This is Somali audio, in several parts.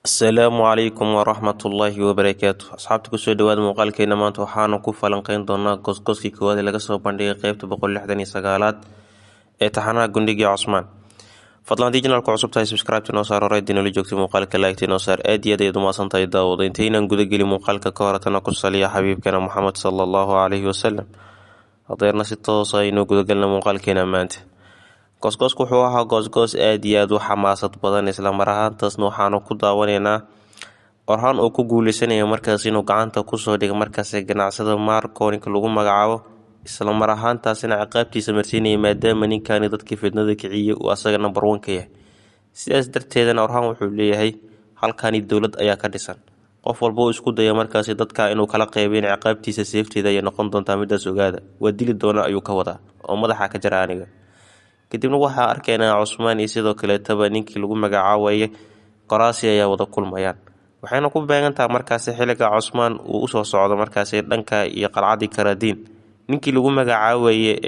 Asalaamu calaykum waraxmatullaahi wabarakaatu. Asxaabta, kusoo dhawaada muuqaalkeena. Maanta waxaanu ku falanqeyn doonaa goosgooskii koowaad ee laga soo bandhigay qeybta 169aad ee taxanaha Gundhigii Cusmaan. Fadlan haddii channelka cusub tahay, subscribe noo saar, horeydii nala joogtay muuqaalka like noo saar. Aad iyo aad ayaad umahadsan tahay daawada. Intaynaan gudagelin muuqaalka ka horatana, ku saliya xabiibkana Muxamed sala allahu calayhi wasalam. Hadeerna si toosa aynoo gudagelna muuqaalkeena maanta. Goosgoosku wuxuu ahaa goosgoos aad iyo aad u xamaasad badan, isla mar ahaantaasna waxaanu ku daawanaynaa Orhan oo ku guuleysanaya markaas inuu gacanta kusoo dhiga markaasi ganacsada Marco ninka lagu magacaabo, isla mar ahaantaasina ciqaabtiisa marsiinaya, maadaama ninkani dadkii fidnada kiciyey uu asaga number one ka yahay. Sidaas darteedana Orhan wuxuu leeyahay, halkani dowlad ayaa ka dhisan, qof walba oo isku daya markaasi dadka inuu kala qeybeyn, ciqaabtiisa seefteeda ayay noqon doontaa. Midaas ogaada, waa dili doona ayuu ka wadaa oo madaxa ka jara aniga. Kadibna waxaa arkaynaa Cusmaan iyo sidoo kaleetaba ninkii lagu magacaabayay Qoraasi ayaa wada kulmayaan, waxayna ku beegantaha markaasi xiliga Cusmaan uu usoo socdo markaasi dhanka iyo qalcadii Karadiin. Ninkii lagu magacaabaye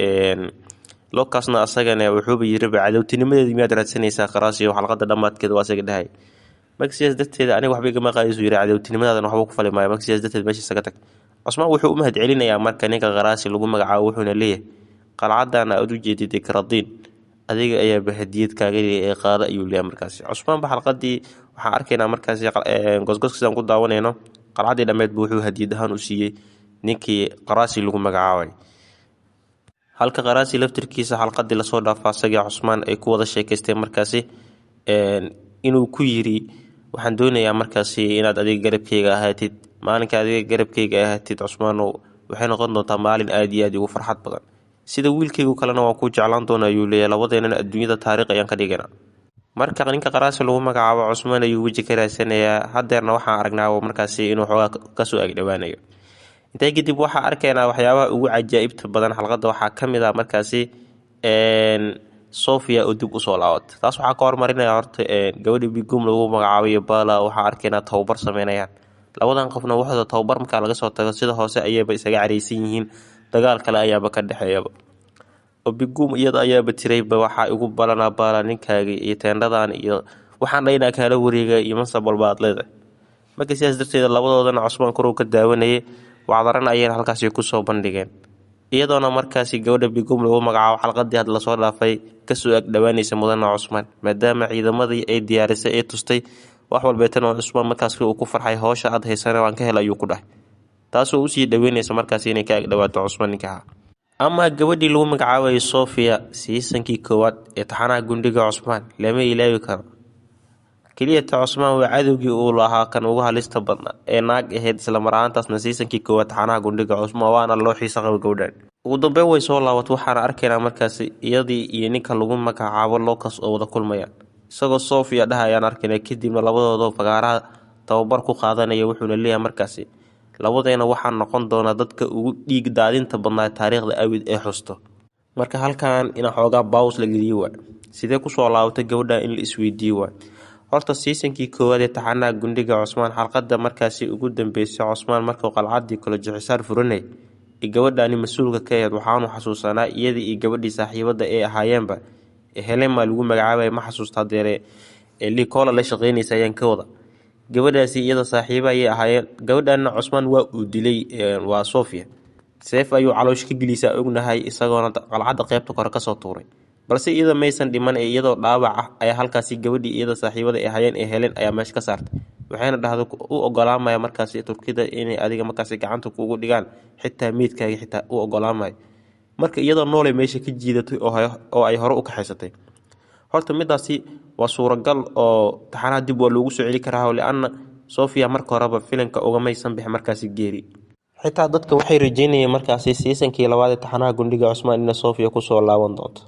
Lokasna asagana wuxuuba yiriba, "Cadowtinimadeedi miyaad raadsanaysaa, Qaraasi?" Xalqada dhammaadkeeda waa asaga dhahay. Marka sidaas darteeda aniga waxba igama qaadaysu yiri, cadowtinimadaadana waxba ku fali maayo. Marka sidaas darteed meesha isaga tag. Cusmaan wuxuu u mahad celinayaa marka ninka Qaraasi lagu magacaabo, wuxuuna leeyahay, "Qalcadan aad u jeedid Karadiin adiga ayaaba hadiyad kaaga ee qaada," ayuu leeyahay. Markaasi Cusmaan ba xalqadii waxaan arkaynaa markaasi goosgooska sidaan ku daawanayno, qalcadii dhammeedba wuxuu hadiyad ahaan u siiyey ninkii Qaraasi lagu magacaabay, halka Qaraasi laftirkiisa xalqadii lasoo dhaafa asagii Cusmaan ay ku wada sheekaysteen markaasi inuu ku yiri, "Waxaan doonayaa markaasi inaad adiga garabkeyga ahaatid. Maalinka adiga garabkeyga ahaatid, Cusmaanow, waxay noqon doontaa maalin aad iyo aad igu farxad badan. Sida wiilkaygu kalena waan ku jeclaan doona," ayuu leeyahay. "Labadeenana adduunyada taariikh ayaan ka dhigana." Marka ninka Qaraasi lagu magacaabo Cusmaan ayuu weji ka raadsanayaa. Hadeerna waxaan aragnaa markaasi inuu xoogaa kasoo agdhowaanayo. Intaa kadib waxaa arkaynaa waxyaabaha ugu cajaa'ibta badan xalqadda. Waxaa ka mid ah markaasi Sofia oo dib usoo laabatay. Taas waxaa ka hormarinaya horta gabadha Bigum lagu magacaabayo Bala. Waxaa arkaynaa tababar sameynayaan labadan qofna. Waxooda tababar markaa laga soo tago, sida hoose ayayba isaga careysan yihiin, dagaal kale ayaaba ka dhexeeyaba oo Bigum iyada ayaaba tirayba, "Waxaa igu balanaa, Bala, ninkaaga iyo teendhadan iyo waxaan dhaynaa kaala wareega iyo mansab walba aad leedahay." Marka sidaas darteeda labadoodana Cusmaan korow ka daawanayay, wacdarana ayayna halkaasi kusoo bandhigeen, iyadoona markaasi gabadha Bigum lagu magacaabo xalqadii had lasoo dhaafay kasoo agdhowaanaysa mudana Cusmaan, maadaama ciidamadii ay diyaarisay ee tustay wax walbeetan oo Cusmaan markaas uu ku farxay. "Howsha aad haysana waan ka hel," ayuu ku dhahay, taasoo usii dhaweynaysa markaasi inay ka agdhawaato Cusmaan ninka ahaa. Ama gabadhii lagu magacaabayay Sofia, seasonkii koowaad ee taxanaha Gundhiga Cusmaan lama ilaawi karo. Keliya ta Cusmaan waa cadowgii uu lahaa kan ugu halista badnaa ee naag ahayd, isla mar ahaantaasna seasonkii koowaad taxanaha Gundhiga Cusmaan waana loo xiisa qaba gabadhan. Ugu dambeyn way soo laabat, waxaana arkaynaa markaasi iyadii iyo ninka lagu magacaabo Locas oo wada kulmayaan, isagoo Sofia dhahayaan arkaynaa. Kadibna labadooda fagaaraha tababar ku qaadanaya, wuxuuna leeyahay markaasi, "Labadeena waxaa noqon doonaa dadka ugu dhiig daadinta badnaa taariikhda awid ee xusto." Marka halkan ina xoogaa pause la geliyo waa sidee kusoo laabatay gabadha in la isweydiiyo waa. Horta seasonkii koowaad ee taxanaha Gundhiga Cusmaan, xalqada markaasi ugu dambeysay, Cusmaan markuu qalcadii Kolojixsaar furanay ee gabadhani mas-uulka ka ahayd, waxaanu xasuusanaa iyadii iyo gabadhii saaxiibada ee ahaayeenba, Helema lagu magacaabay, ma xasuusta hadeere, ee Likola la shaqeynaysa ayaan ka wada. Gabadhaasi iyada saaxiiba ayay ahaayeen. Gabadhana Cusmaan waa uu dilay, waa Sofia. Seef ayuu caloosh ka gelisaa ognahay, isagoona qalcadda qeybta kore kasoo tuuray, balse iyada maysan dhiman ee iyadoo dhaawac ah ayaa halkaasi gabadhii iyada saaxiibada ay ahaayeen ee Helen ayaa meesha ka saartay, waxayna dhahday, "U ogolaamaya markaasi Turkida inay adiga markaasi gacanta kuugu dhigaan, xitaa meydkaaga xitaa u ogolaamaya." Marka iyadoo noolay meesha ka jiidatay oo ay hore u kaxaysatay. Horta midaasi waa suuragal oo taxanaha dib waa loogu soo celi karaa, lianna Sofia marka horeba filimka ugamaysan bixin markaasi geeri. Xitaa dadka waxay rajeynayeen markaasi seasonkii labaad ee taxanaha Gundhiga Cusmaan ina Sofia kusoo laaban doonto,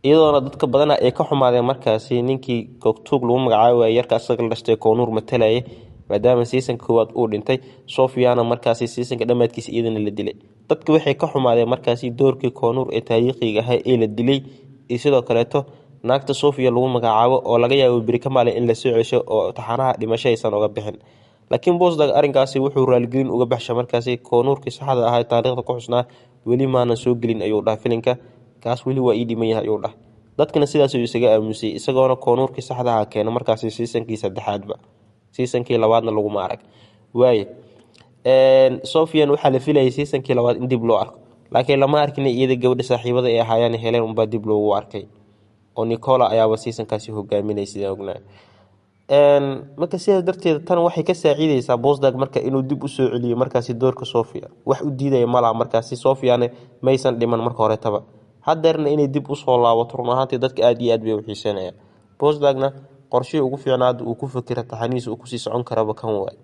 iyadoona dadka badana ay ka xumaadeen markaasi ninkii Kogtuug lagu magacaabay, yarka asaga la dhashtay Koonuur matalayay, maadaama seasonka koowaad uu dhintay, Sofiana markaasi seasonka dhammaadkiisa iyadana la dilay. Dadka waxay ka xumaadeen markaasi doorkii Koonuur ee taariikhiga ahaa ee la dilay, iyo sidoo kaleeto naagta Sofia lagu magacaabo oo laga yaabo beri ka maalin in lasoo cesho oo taxanaha dhimasho aysan uga bixin. Laakiin Bosdag arrinkaasi wuxuu raaligelin uga baxshay markaasi, "Koonuurkii saxda ahaa taariikhda ku xusnaa weli maanan soo gelin," ayuu dhaha. "Filinka kaas weli waa ii dhiman yahay," ayuu dhahay. Dadkana sidaas ayuu isaga aamusay, isagoona Koonuurkii saxda ahaa keena markaasi seasonkii saddexaadba. Seasonkii labaadna laguma arag. Waaye Sofian waxaa la filayay seasonkii labaad in dib loo arko, laakiin lama arkin. Iyada gabadha saaxiibada ay ahaayeen Heleen unbaa dib loogu arkay, oo Nicola ayaaba seasonkaasi hogaaminay sidaan ognahay. Marka sidaas darteed tan waxay ka saacideysaa Bosdag marka inuu dib usoo celiyo markaasi doorka Sofia. Wax u diidaya malaha markaasi. Sofiane maysan dhiman marka horetaba, hadeerna inay dib usoo laabato run ahaantii dadka aada iyo aad bay u xiiseynayaan. Bosdagna qorshihii ugu fiicnaa uu ku fikira taxanihiisa uu kusii socon karaba kan waay,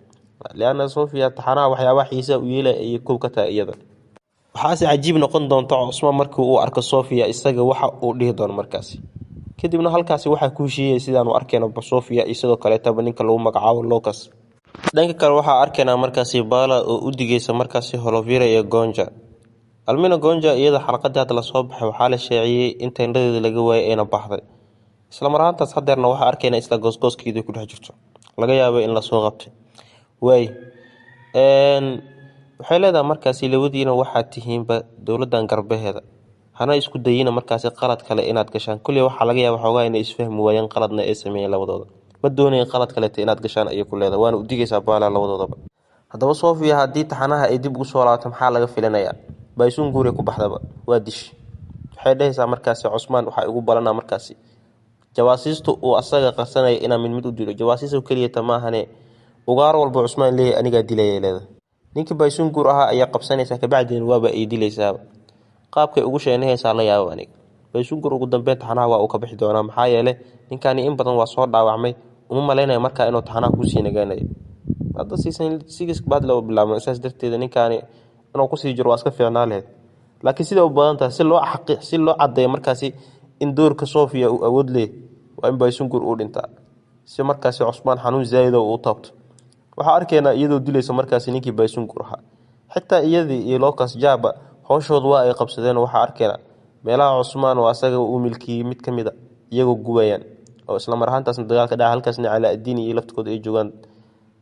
lianna Sofia taxanaha waxyaabaha xiisaha u yeelaya ayay kow ka tahay iyada. Waxaase cajiib noqon doonta Cusmaan markii uu arko Sofia isaga waxa uu dhihi doono markaasi. Kadibna halkaasi waxaa ku heshiiyay sidaanu arkeyno Sofia iyo sidoo kaleetaba ninka lagu magacaabo Locus. Dhanka kale waxaa arkaynaa markaasi Bala oo u digeysa markaasi Holovira iyo Gonja Almina. Gonja iyada xalqadii hadda lasoo baxay waxaa la sheeciyey in teendhadeeda laga waayay ayna baxday. Isla mar ahaantaas hadeerna waxaa arkaynaa isla goosgooskeedii ku dhex jirto, laga yaabo in lasoo qabtay. Waay waxay leedahay markaasi labadiina waxaad tihiinba dowladan garbaheeda, hana isku dayina markaasi qalad kale inaad gashaan. Kulley waxaa laga yaaba xoogaa inay isfahmi waayeen, qaladna ay sameeyeen labadooda. Ma doonayn qalad kaleeta inaad gashaan ayay ku leedahay, waana u digaysaa Baala labadoodaba. Haddaba Sofia haddii taxanaha ay dib ugu soo laabato, maxaa laga filanayaa? Baysuun guure ku baxdaba waa dish. Waxay dhahaysaa markaasi Cusmaan waxaa igu balanaa markaasi jawaasiistu uu asaga qarsanaya inaan mid mid u dilo. Jawaasiista keliyata maahane, ugaar walba Cusmaan leeyahay anigaa dilaya leedahay. Ninkii Baysuun guur ahaa ayaa qabsanaysaa, kabacdina waaba ay dilaysaaba. Qaabkay ugu sheenahaysaa la yaabo aniga. Baysuun guur ugu dambeyn taxanaha waa uu ka bixi doonaa, maxaa yeelay ninkani in badan waa soo dhaawacmay. Uma malaynaya markaa inuu taxanaha kusii nagaanayo. Hadda season six baad loo bilaabmay, saas darteeda ninkaani inuu kusii jiro waa iska fiicnaa lahayd, laakiin siday u badan tahay si loo caddeeyo markaasi in doorka Sofia uu awood leeyahy, waa in Baysungur uu dhintaa si markaasi Cusmaan xanuun zaa'id uu taabto. Waxaa arkaynaa iyadoo dilaysa markaasi ninkii Baysungur ahaa. Xitaa iyadii iyo Locas Jaba howshooda waa ay qabsadeen. Waxaa arkaynaa meelaha Cusmaan oo asaga uu milkiyey mid ka mid a iyagoo gubayaan, oo isla mar ahaantaasna dagaalka dhaca halkaasna Calaa-adiin iyo laftkooda ay joogaan.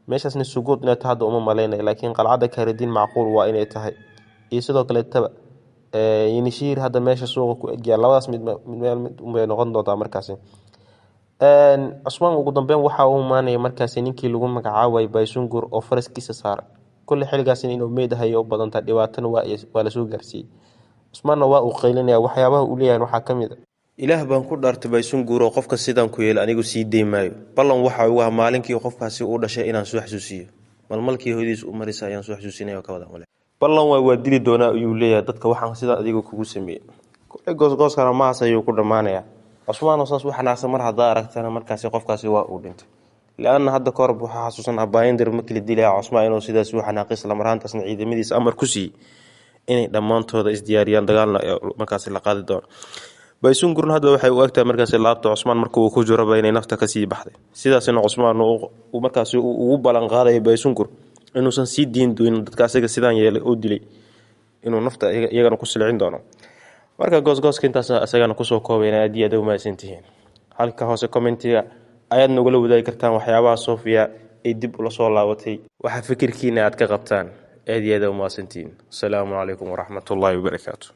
Meeshaasna sugood inay tahay hadda uma malaynaya, laakiin qalcadda Kaaradiin macquul waa inay tahay, iyo sidoo kaleetaba Yenishiir hadda meesha suuqa ku egyaa. Labadaas mid meel mid unbay noqon doontaa markaasi. Cusmaan ugu dambeyn waxa uu imaanaya markaasi ninkii lagu magacaabay Baysungur oo faraskiisa saaray. Kulle xilligaasina inuu meyd ahayo u badantaa, dhibaatana waa lasoo gaarsiiyey. Cusmaanna waa uu qaylinaya. Waxyaabaha uu leeyahay waxaa ka mid a: "Ilaah baan ku dhaartay, Baysungur oo qofka sidaan ku yeelay anigu sii day maayo. Ballan waxa ugu ah maalinkii qofkaasi uu dhashay inaan soo xasuusiyo malmalkii hooyadiis u marisa ayaan soo xasuusinaya." Ka wada male ballan waa dili doonaa ayuu leeyahay dadka waxaan sidaa adiga kugu sameeyey. Kulley goosgooskana mahaas ayuu ku dhammaanayaa. Cusmaan oo saas u xanaaqsan mar haddaa aragtana, markaasi qofkaasi waa uu dhintay, lianna hadda ka hor waxaa xasuusan Abaayindir markii la dilaya Cusmaan inuu sidaas u xanaaqay, isla marhaantaasna ciidamadiisa amar ku siiyey inay dhammaantooda isdiyaariyaan, dagaalna markaasi la qaadi doono. Baysungurna hadda waxay u egtahay markaasi laabta Cusmaan marka uu ku jiraba inay nafta kasii baxday. Sidaasina Cusmaan markaasi ugu ballan qaadaya Baysungur inuusan sii diin doonin dadka asaga sidaan yeelay oo dilay, inuu nafta iyagana ku silcin doono. Marka goosgooska intaas isagana kusoo koobayna. Aad iyo aad u mahadsantihiin. Halka hoose commentiga ayaad nagula wadaagi kartaan waxyaabaha Sofia ay dib ula soo laabatay, waxa fikirkiina aad ka qabtaan. Aad iyo aad u mahadsantihiin. Asalaamu calaykum waraxmatullaahi wabarakaatu.